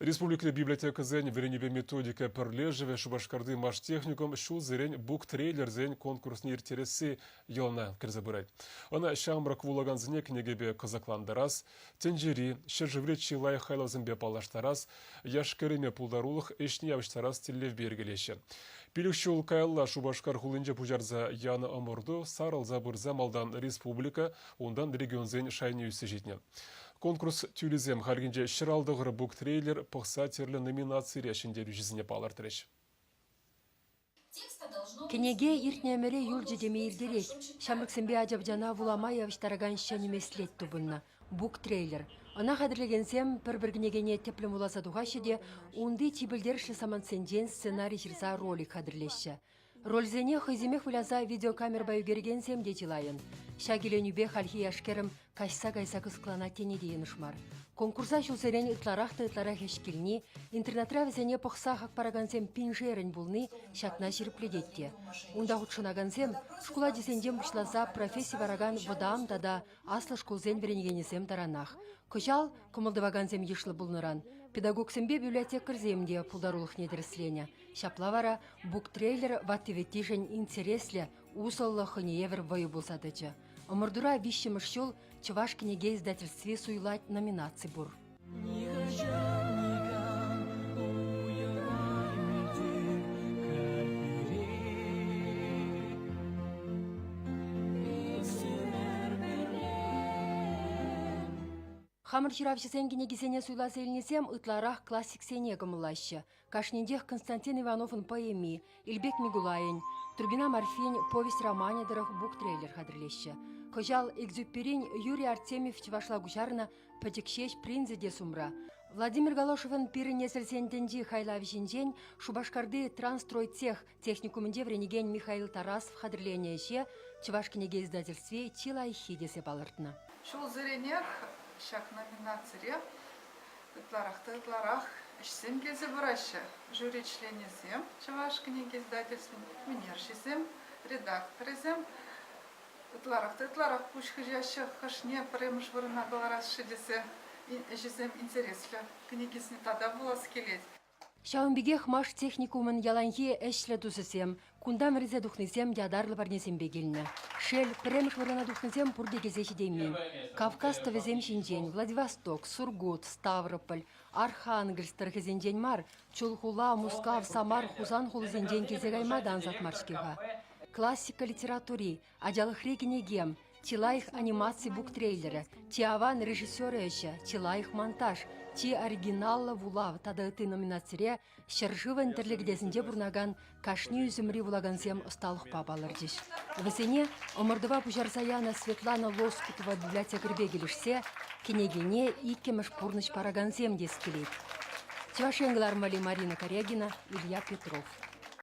Республикӑри библиотекӑсен вӗренӳпе методика пӗрлешӗвӗ Шупашкарти Маштехникум ҫулсерен буктрейлерсен конкурсне ирттересси йӑлана кӗрсе пырать. Ӑна ҫамрӑк вулакансене кӗнекепе кӑсӑклантарас, тӗнчери, ҫӗршыври чи лайӑх хайлавсемпе паллаштарас, яш-кӗрӗме пултарулӑх ӗҫне явӑҫтарас тӗллевпе йӗркелеҫҫӗ. Пилӗк ҫул каялла Шупашкар хулинче пуҫарса янӑ ӑмӑрту сарӑлса пырса малтан республика, унтан регионсен шайне ӳссе ҫитнӗ. Конкурс тӳлисем хальхинче 159 буктрейлер пӑхса тӗрлӗ номинацире ҫӗнтерӳҫӗсене палӑртрӗҫ. Кӗнеке иртнӗ ӗмӗре юлчӗ теме иртерех. Ҫамрӑксемпе ача-пӑчана вулама явӑҫтаракан ҫӗнӗ меслет тупӑннӑ – буктрейлер. Ӑна хатӗрлекенсем пӗр-пӗр кӗнекене тӗплӗн вуласа тухаҫҫӗ те унти чи пӗлтерӗшлӗ самантсенчен сценари ҫырса ролик хатӗрлеҫҫӗ. Рольсене хӑйсемех выляса видеокамерӑпа ӳкерекенсем те чылайӑн. Ҫак иленӳпе хальхи яш-кӗрӗм каҫса кайса кӑсӑкланать тени те йӑнӑш мар. Конкурса ҫулсерен ытларах та ытларах ӗҫ килни, интернетра вӗсене пӑхса хак паракансем пиншерӗн пулни ҫакна ҫирӗплетет те. Унта хутшӑнакансем шкул ачисенчен пуҫласа професси паракан вӑтам тата аслӑ шкулсен вӗренекенӗсем таранах. Кӑҫал кӑмӑл тӑвакансем йышлӑ пулнӑран педагогсемпе библиотекарьсем те пултарулӑхне тӗрӗсленӗ. Ҫапла вара буктрейлер ватти-вӗттишӗн интереслӗ, усӑллӑ хӑйне евӗр вӑйӑ пулса тӑчӗ. Ӑмӑртура виҫҫӗмӗш ҫул Чӑваш кӗнеке издательстви суйлать номинаци пур. Нихӑҫан никам уйӑраймӗ тек кӗрпӳре. Иксӗмӗр пӗрле. Хамӑр ҫыравҫӑсен кӗнекисене суйласа илнисем ытларах классиксене кӑмӑллаҫҫӗ. Кашнинчех Константин Ивановӑн поэми, Илпек Микулайӗн, Трубина Марфин повесть-романӗ тӑрӑх буктрейлер хатӗрлеҫҫӗ. Кӑҫал Экзюперин Юрий Артемьев чӑвашла куҫарнӑ Пӗчӗк ҫеҫ принцӗ те сумра. Владимир Галошевӑн Пирӗн несӗлсен тӗнчи хайлавӗ ҫинчен Шупашкарти Трансстройцех техникумӗнче вӗренекен Михаил Тарасов хатӗрленӗ ӗҫе Чӑваш кӗнеке издательстви чи лайӑххи тесе палӑртнӑ. Ҫулсеренех ҫак номинацире ытларах та ытларах ӗҫсем килсе пыраҫҫӗ. Жюри членӗсем, Чӑваш кӗнеке издательствин ӳнерҫисем, редакторӗсем ытларах та ытларах пуҫ хыҫаҫҫӗ, хӑшне пӗрремӗш вырӑна кӑларас-ши тесе ӗҫӗсем интереслӗ, кӗнекисене тата вулас килет. Ҫавӑн пекех Маш техникумӑн яланхи ӗҫлӗ тусӗсем, кунтан вӗренсе тухнисем ятарлӑ парнесемпе килнӗ. Шел, пӗрремӗш вырӑна тухнисем пурте килсе ҫитеймен. Кавказ тӑвӗсем ҫинчен Владивосток, Сургут, Ставрополь, Архангельск тӑрӑхӗсенчен мар, Чулхула, Мускав, Самар, Хусан хулисенчен килсе кайма та ансат мар-ҫке-ха. Классика литератури, Ачалӑхри кӗнекем, чи лайӑх анимаци буктрейлерӗ, чи аван режиссер ӗҫӗ, чи лайӑх монтаж, чи оригиналлӑ вулав тата ытти номинацире ҫӗршывӑн тӗрлӗ кӗтесӗнче пурӑнакан кашни ӳсӗмри вулакансем ӑсталӑхпа палӑрчӗҫ. Вӗсене ӑмӑртӑва пуҫарса янӑ Светлана Лоскутова библиотекарьпе килӗшсе кӗнекене иккӗмӗш пурнӑҫ паракансем тес килет. Чӑваш Ен кӑларӑмали Марина Карягина, Илья Петров.